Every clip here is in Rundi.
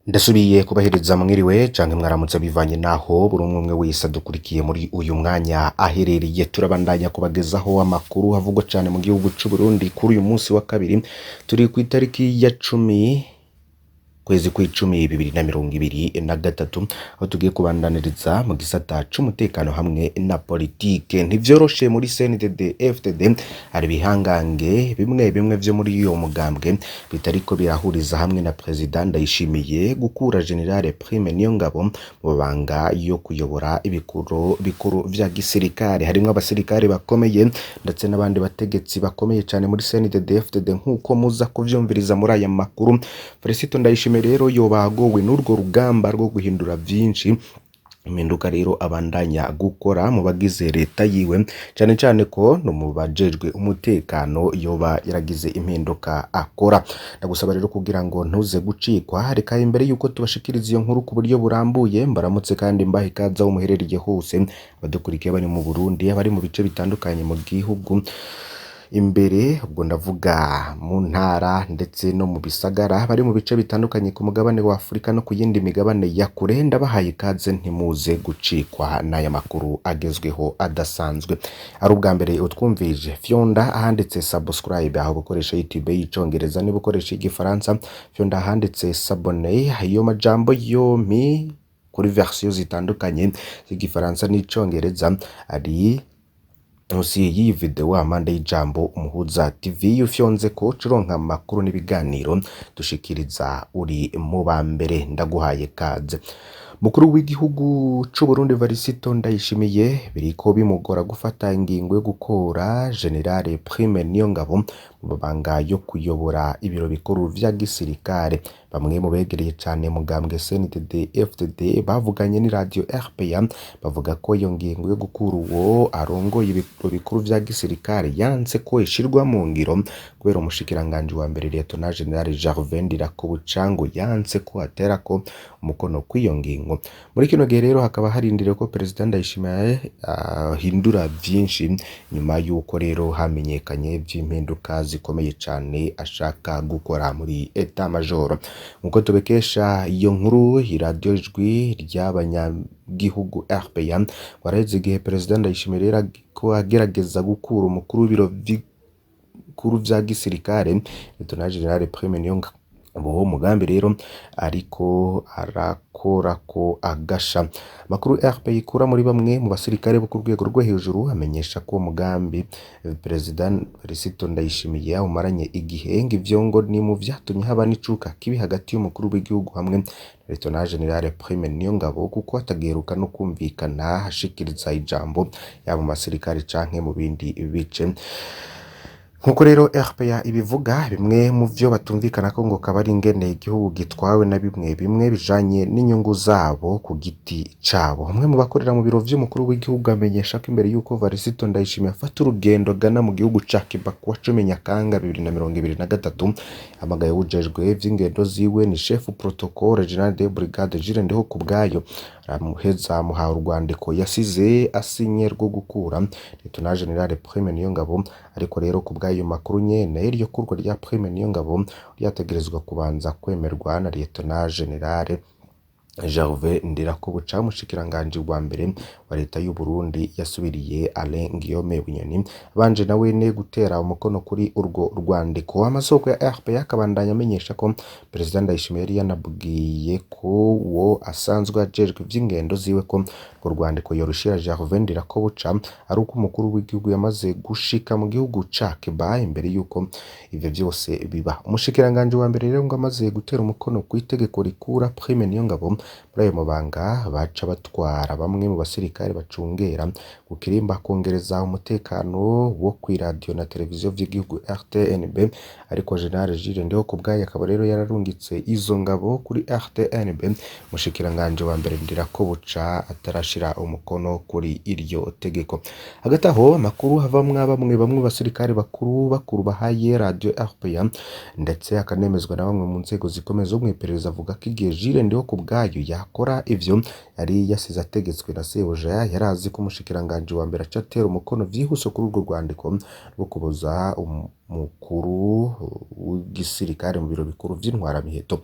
Ndasubiye kubahereza mwiriwe canke mwaramutse bivanye naho buri umwe umwe wese adukurikiye muri uyu mwanya aherereye. Turabandanya kubagezaho amakuru avugwa cane mu gihugu c'u Burundi kuri uyu munsi wa kabiri, turi kw'itariki ya 10 kwezi kw'icumi 2023, aho tugiye kubandaniriza mu gisata c'umutekano hamwe na politike. Ntivyoroshe muri CNDD FDD, hari ibihangange bimwe bimwe vyo muri uyo mugambwe bitariko birahuriza hamwe na Perezida Ndayishimiye gukura General Prime Niyongabo mu mabanga yo kuyobora ibikuru bikuru vya gisirikare. Harimwo abasirikare bakomeye ndetse n'abandi bategetsi bakomeye cane muri CNDD FDD, nk'uko muza kuvyumviriza muri aya makuru. Felicito Ndayishimiye rero yoba agowe n'urwo rugamba rwo guhindura vyinshi, impinduka rero abandanya gukora mu bagize leta yiwe, cane cane ko no mu bajejwe umutekano yoba yaragize impinduka akora. Ndagusaba rero kugira ngo ntuze gucikwa. Reka imbere yuko tubashikiriza iyo nkuru ku buryo burambuye, mbaramutse kandi mbahe ikaze aho muherereye hose, abadukurikiye bari mu Burundi, abari mu bice bitandukanye mu gihugu imbere, ubwo ndavuga mu ntara ndetse no mu bisagara, bari mu bice bitandukanye ku mugabane wa Afurika no ku yindi migabane ya kure. Ndabahaye ikaze, ntimuze gucikwa n'aya makuru agezweho adasanzwe. Ari ubwa mbere utwumvirije, fyonda ahanditse subscribe aho gukoresha YouTube y'Icongereza. Niba ukoresha Igifaransa, fyonda ahanditse s'abonner. Ayo majambo yompi kuri version zitandukanye z'Igifaransa n'Icongereza ari munsi y'iyi video, amande y'ijambo Umuhuza TV. Iyo ufyonze ko ucuronka amakuru n'ibiganiro dushikiriza uri mu ba mbere. Ndaguhaye kaze. Mukuru w'igihugu c'u Burundi Varisito Ndayishimiye biriko bimugora gufata ingingo yo gukura General Prime Niyongabo mu mabanga yo kuyobora ibiro bikuru vya gisirikare. Bamwe mu begereye cane mugambwe CNDD FDD bavuganye n'iradiyo RPA bavuga ko iyo ngingo yo gukura uwo arongoye ibiro bikuru vya gisirikare yanse ko ishirwa mu ngiro kubera umushikiranganji wa mbere, Lieutenant General Gervais Ndirakobucangu, yanse ko aterako umukono kw'iyo ngingo. Muri kino gihe rero hakaba harindiriwe ko Perezida Ndayishimiye ahindura vyinshi, nyuma yuko rero hamenyekanye vy'impinduka zikomeye cane ashaka gukora muri état major. Nkuko tubikesha iyo nkuru iradiyo Ijwi ry'Abanyagihugu RPA, waraheze igihe Perezida Ndayishimiye rero ko agerageza gukura umukuru w'ibiro bikuru vya gisirikare, Lieutenant General Prime Niyongabo. Uwo mugambi rero ariko arakora ko agasha. Amakuru RPA ikura muri bamwe mu basirikare bo ku rwego rwo hejuru amenyesha ko uwo mugambi Perezida Felicito Ndayishimiye awumaranye igihe. Ngo ivyo ngo ni mu vyatumye haba n'icuka kibi hagati y'umukuru w'igihugu hamwe na Lieutenant General Prime Niyongabo, kuko atagiheruka no kumvikana ashikiriza ijambo, yaba mu basirikare canke mu bindi bice. Nkuko rero RPA ibivuga, bimwe mu vyo batumvikana ko ngo kaba ari ingene igihugu gitwawe na bimwe bimwe bijanye n'inyungu zabo ku giti cabo. Umwe mu bakorera mu biro vy'umukuru w'igihugu amenyesha ko imbere y'uko Varisito Ndayishimiye afata urugendo agana mu gihugu ca Cuba kuwa 10 Nyakanga 2023, hamagaye uwujejwe vy'ingendo ziwe, ni chef protocole général de brigade Jules Ndihokubwayo, aramuheza amuha urwandiko yasize asinye rwo gukura Lieutenant General Prime Niyongabo. Ariko rero ku bw'ayo makuru nyene, iryo kurwa rya Prime Niyongabo ryategerezwa kubanza kwemerwa na Lieutenant General Gervais Ndirakobuca, umushikiranganji wa mbere wa leta y'u Burundi yasubiriye Alain Guillaume Bunyoni, abanje na wene gutera umukono kuri urwo rwandiko. Amasoko ya RPA akabandanya amenyesha ko Perezida Ndayishimiye yari yanabwiye ko uwo asanzwe ajejwe ivy'ingendo ziwe ko urwo rwandiko yorushira Gervais Ndirakobuca ari uko umukuru w'igihugu yamaze gushika mu gihugu ca Cuba. Imbere yuko ivyo vyose biba, umushikiranganji wa mbere rero ngo amaze gutera umukono kw'itegeko rikura Prime Niyongabo muri ayo mabanga, baca batwara bamwe mu basirikare bacungera ku kirimba kongereza umutekano wo kw'iradiyo na televiziyo vy'igihugu RTNB. Ariko General Jules Ndihokubwayo akaba rero yararungitse izo ngabo kuri RTNB umushikiranganji wa mbere Ndirakobuca atarashira umukono kuri iryo tegeko. Hagati aho, amakuru avamwo bamwe bamwe basirikare bakuru bakuru bahaye radio RPA, ndetse akanemezwa na bamwe mu nzego zikomeye zo mw'iperereza, avuga ko igihe Jules Ndihokubwayo yakora ivyo yari yasize ategetswe na sebuja, yarazi ko umushikiranganji wa mbere aca atera umukono vyihuse kuri urwo rwandiko rwo kubuza mukuru w'igisirikare mu biro bikuru vy'intwaramiheto.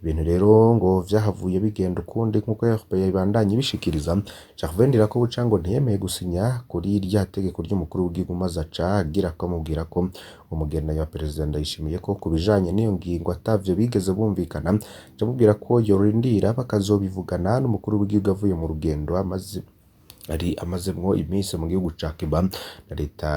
Ibintu rero ngo vyahavuye bigenda ukundi nk'uko RPA ibandanya ibishikiriza. Gervais Ndirakobuca ngo ntiyemeye gusinya kuri rya tegeko ry'umukuru w'igihugu, maze aca agira ko amubwira ko umugendanyi wa perezida Ndayishimiye ko ku bijanye n'iyo ngingo atavyo bigeze bumvikana, aca amubwira ko yorindira bakazobivugana n'umukuru w'igihugu avuye mu rugendo amaze ari amazemwo iminsi mu gihugu ca Cuba na Leta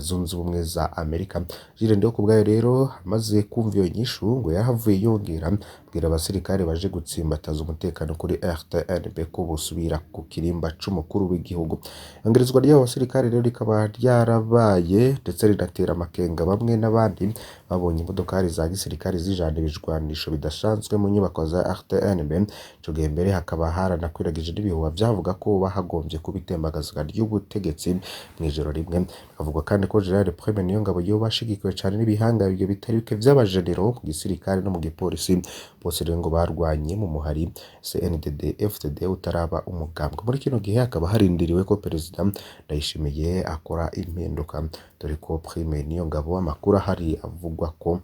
Zunze Ubumwe za Amerika. Jules Ndihokubwayo rero amaze kumva iyo nyishu ngo yarahavuye yongera abwira abasirikare baje gutsimbataza umutekano kuri RTNB ko bosubira ku kirimba c'umukuru w'igihugu. Iyongerezwa ry'abo basirikare rero rikaba ryarabaye ndetse rinatera amakenga bamwe n'abandi babonye imodokari za gisirikare zijana ibijwanisho bidasanzwe mu nyubako za RTNB. Ico gihe mbere hakaba haranakwiragije n'ibihuha vyavuga ko bahagombye kuba itembagazwa ry'ubutegetsi mw'ijoro rimwe. Bikavugwa kandi ko Gerard Prime Niyongabo yoba ashigikiwe cane n'ibihangange bitari bike vy'abajenero mu gisirikare no mu gipolisi, bose rero ngo barwanye mu muhari CNDD FDD utaraba umugambwe. Muri kino gihe hakaba harindiriwe ko perezida Ndayishimiye akora impinduka, dore ko Prime Niyongabo amakuru ahari avugwa ko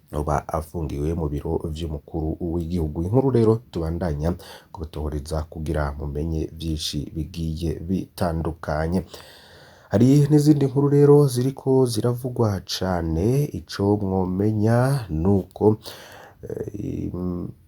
yoba afungiwe mu biro vy'umukuru w'igihugu. Inkuru rero tubandanya kubatohoreza kugira mumenye vyinshi bigiye bitandukanye. Hari n'izindi nkuru rero ziriko ziravugwa cane. Ico mwomenya nuko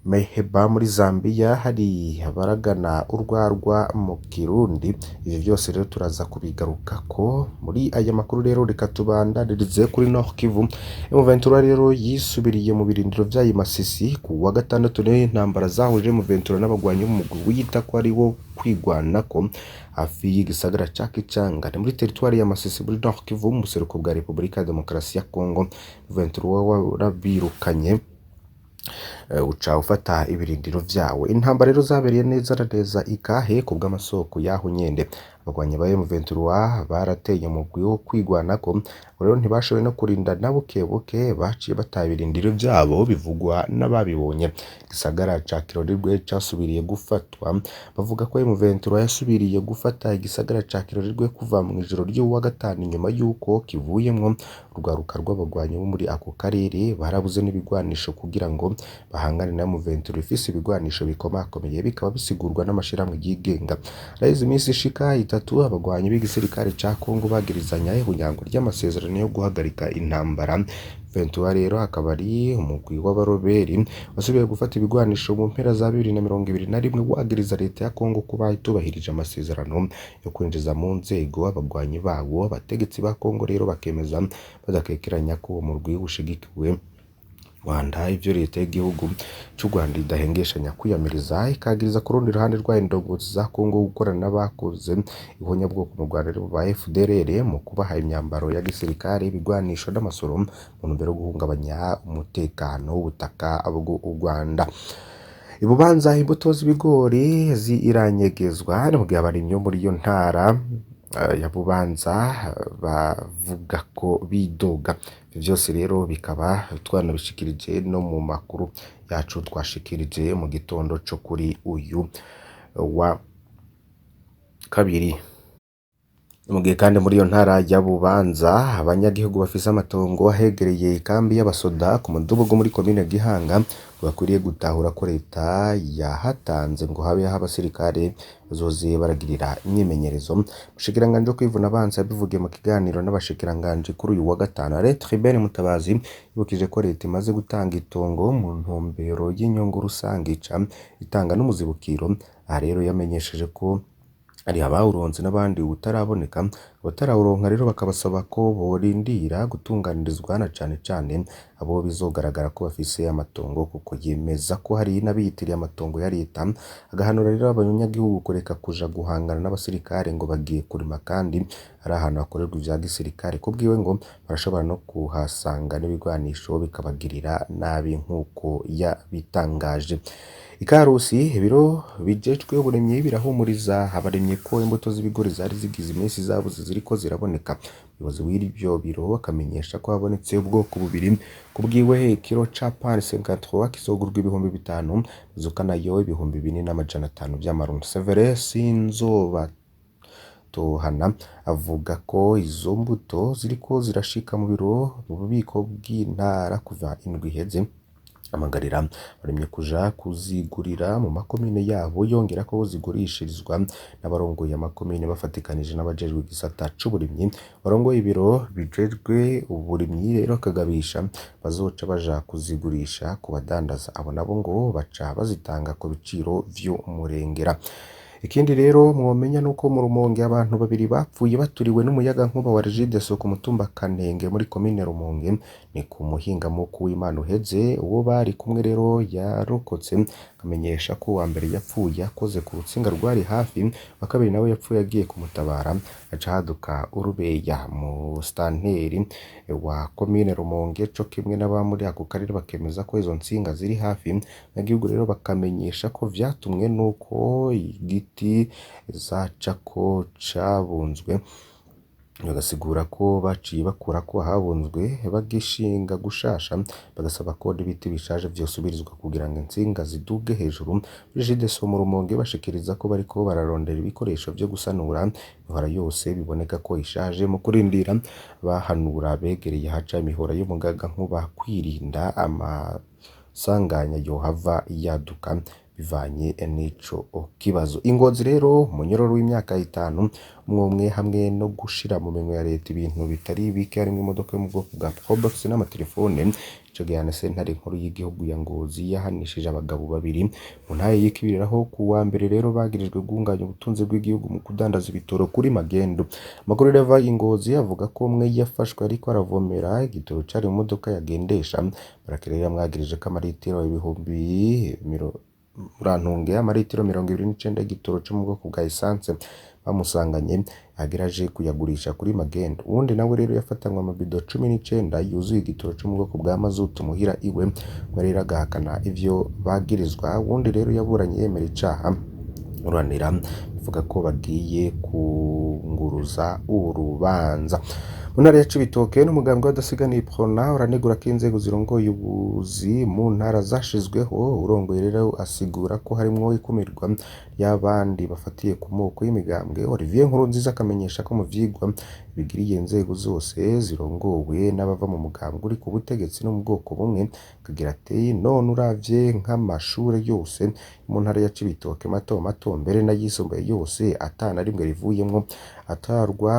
Meheba muri Zambia hari abaragana urwarwa mu Kirundi. Ivyo vyose rero turaza kubigarukako muri aya makuru. Rero reka tubandanirize kuri Nord Kivu. M23 rero yisubiriye mu birindiro vyayo i Masisi ku wa gatandatu. Niho intambara zahuje M23 n'abagwanyi b'umugwi wiyita ko ari wo kwigwanako hafi y'igisagara ca Kichanga, ni muri teritwari ya Masisi muri Nord Kivu mu buseruko bwa Repubulika ya Demokarasi ya Kongo. M23 warabirukanye uca ufata ibirindiro vyawo. Intambara rero zabereye neza na neza ikahe ku bw'amasoko yaho nyende. Abagwanyi ba M23 barateye umugwi wo kwigwanako, rero ntibashoboye no kurinda na buke buke, baciye bataha ibirindiro vyabo bivugwa n'ababibonye. Igisagara ca Kirorirwe casubiriye gufatwa. Bavuga ko M23 yasubiriye gufata igisagara ca Kirorirwe kuva mw'ijoro ry'uwa gatanu, inyuma y'uko kivuyemwo urwaruka rw'abagwanyi bo muri ako karere barabuze n'ibigwanisho kugira ngo bahangane na M23 ifise ibigwanisho bikomakomeye, bikaba bisigurwa n'amashirahamwe yigenga. Haraheze iminsi ishika itatu abagwanyi b'igisirikare ca Kongo bagirizanya ihunyango ry'amasezerano yo guhagarika intambara. Ventura rero akaba ari umugwi w'abaroberi wasubiye gufata ibigwanisho mu mpera za 2021, wagiriza leta ya Kongo kuba itubahirije amasezerano yo kwinjiza mu nzego abagwanyi bawo. Abategetsi ba Kongo rero bakemeza badakekeranya ko uwo murwi ushigikiwe Rwanda, ivyo leta y'igihugu c'u Rwanda idahengeshanya kwiyamiriza, ikagiriza ku rundi ruhande rwayo indongozi za Kongo gukorana n'abakoze ihonyabwoko mu Rwanda aribo ba FDLR mu kubaha imyambaro ya gisirikare, ibigwanisho n'amasoro mu ntumbero yo guhungabanya umutekano w'ubutaka bw'u Rwanda. Ibubanza imbuto z'ibigori ziranyegezwa, ni mu gihe abarimyi bo muri iyo ntara ya Bubanza bavuga ko bidoga. Ivyo vyose rero bikaba twanabishikirije no mu makuru yacu twashikirije mu gitondo co kuri uyu wa kabiri. Mu gihe kandi muri iyo ntara ya Bubanza abanyagihugu bafise amatongo ahegereye ikambi y'abasoda ku mudugudu muri komine Gihanga ngo bakwiriye gutahura ko leta yahatanze ngo habe aho abasirikare bazoze baragirira imyimenyerezo. Umushikiranganji wo kwivuna abansi yabivugiye mu kiganiro n'abashikiranganji kuri uyu wa gatanu. Alain Tribert Mutabazi yibukije ko leta imaze gutanga itongo mu ntumbero y'inyungu rusange, ica itanga n'umuzibukiro. Aha rero yamenyesheje ko hari abawuronse n'abandi utaraboneka, abatarawuronka rero bakabasaba ko borindira gutunganirizwa na cane cane abo bizogaragara ko bafise amatongo, kuko yemeza ko hari n'abiyitiriye amatongo ya leta. Agahanura rero abanyagihugu kureka kuja guhangana n'abasirikare ngo bagiye kurima kandi ari ahantu hakorerwa ivya gisirikare. Kubwiwe ngo barashobora no kuhasanga n'ibigwanisho bikabagirira nabi nk'uko yabitangaje. Ikarusi ibiro bijejwe uburimyi birahumuriza abarimyi ko imbuto z'ibigori zari zigize iminsi zabuze ziriko ziraboneka. Umuyobozi w'ivyo biro akamenyesha ko habonetse ubwoko bubiri. Kubwiwe ikiro ca PAN 53 kizogurwa 5000, bazuka nayo 4500 vy'amarundi. Severus Mutohana avuga ko izo mbuto ziriko zirashika mu biro mu bubiko bw'intara kuva indwi iheze, amagarira barimye kuja kuzigurira mu makomine yabo, yongera ko zigurishirizwa n'abarongoye amakomine bafatikanije n'abajejwe igisata c'uburimyi. Barongoye ibiro bijejwe uburimyi rero akagabisha bazoca baja kuzigurisha ku badandaza, abo nabo ngo baca bazitanga ku biciro vy'umurengera. Ikindi rero mwomenya nuko mu Rumonge abantu babiri bapfuye baturiwe n'umuyagankuba wa Regideso ku mutumba Kanenge muri komine Rumonge, ni ku muhingamo w'Imana uheze. Uwo bari kumwe rero yarokotse akamenyesha ko uwa mbere yapfuye akoze ku rutsinga rwari hafi, uwa kabiri nawe yapfuye agiye kumutabara aca haduka urubeya. Musitanteri wa komine Rumonge co kimwe n'aba muri ako karere bakemeza ko izo ntsinga ziri hafi, abanyagihugu rero bakamenyesha ko vyatumwe nuko igiti zacako cabunzwe, bagasigura ko baciye bakurako ahabunzwe bagishinga gushasha, bagasaba ko n'ibiti bishaje vyosubirizwa kugira ngo intsinga ziduge hejuru. Regideso mu Rumonge bashikiriza ko bariko bararondera ibikoresho vyo gusanura imihora yose biboneka ko ishaje, mu kurindira bahanura abegereye ahaca imihora y'umuyagankuba kwirinda amasanganya yohava yaduka bivanye n'ico kibazo. Ingozi rero umunyororo w'imyaka 5 umwe umwe hamwe no gushira mu minwe ya leta ibintu bitari bike harimwo imodoka yo mu bwoko bwa Probox n'amatelefone. Ico gihano sentare nkuru y'igihugu ya Ngozi yahanishije abagabo babiri mu ntahe y'ikibiriraho ku wa mbere rero bagirijwe guhungabanya ubutunzi bw'igihugu mu kudandaza ibitoro kuri magendu. Amakuru rero ava i Ngozi avuga ko umwe yafashwe ariko aravomera igitoro cari mu modoka yagendesha, barakirera yamwagirije ko amaritiro ibihumbi murantunge amaritiro 29 y'igitoro co mu bwoko bwa essence bamusanganye ageraje kuyagurisha kuri magendu. Uwundi nawe rero yafatanywe amabido 19 yuzuye igitoro co mu bwoko bwa mazutu muhira iwe, umwe rero agahakana ivyo bagirizwa, uwundi rero yaburanye yemera icaha. Uranira bivuga ko bagiye kunguruza urubanza. Mu ntara ya Cibitoke n'umugambwe w'abadasigana Prona uranegura ko inzego zirongoye ubuzi mu ntara zashizweho. Urongoye rero asigura ko harimwo ikumirwa ry'abandi bafatiye ku moko y'imigambwe. Olivier Nkurunziza akamenyesha ko mu vyigwa bigiriye inzego zose zirongowe n'abava mu mugambwe uri ku butegetsi no mu bwoko bumwe, akagira ati none uravye nk'amashure yose mu ntara ya Cibitoke mato mato mbere n'ayisumbuye yose ata na rimwe rivuyemwo atarwa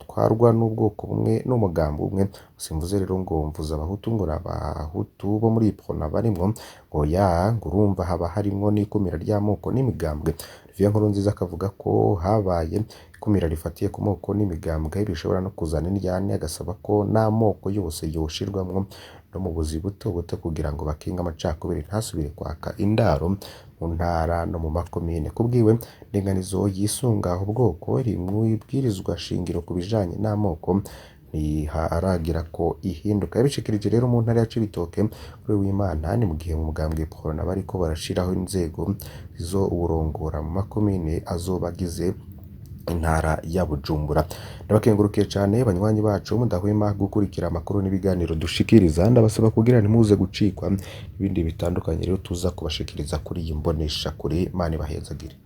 twarwa n'ubwoko bumwe n'umugambi umwe. Simvuze rero ngo mvuze abahutu ngo n'abahutu bo muri Prona barimwo, ngo ya ngo urumva haba harimwo n'ikumira ry'amoko n'imigambwe. Olivier Nkurunziza akavuga ko habaye ikumira rifatiye ku moko n'imigambwe bishobora no kuzana indyane, agasaba ko n'amoko yose yoshirwamwo no mu buzi buto buto kugira ngo bakinge amacakubiri ntasubire kwaka indaro mu ntara no mu makomine. Kubwiwe indinganizo yisunga ubwoko iri mw'ibwirizwa shingiro ku bijanye n'amoko ntiharagira ko ihinduka. Yabishikirije rero mu ntara ya Cibitoke kuri w'Imana, ni mu gihe mu mugambwe Prona bariko barashiraho inzego zo uwurongora mu makomine azoba agize intara ya Bujumbura. Ndabakengurukiye cane banywanyi bacu mudahwema gukurikira amakuru n'ibiganiro dushikiriza, ndabasaba kugira ntimuze gucikwa ibindi bitandukanye rero tuza kubashikiriza kuri iyi mbonesha kure. Imana ibahezagire.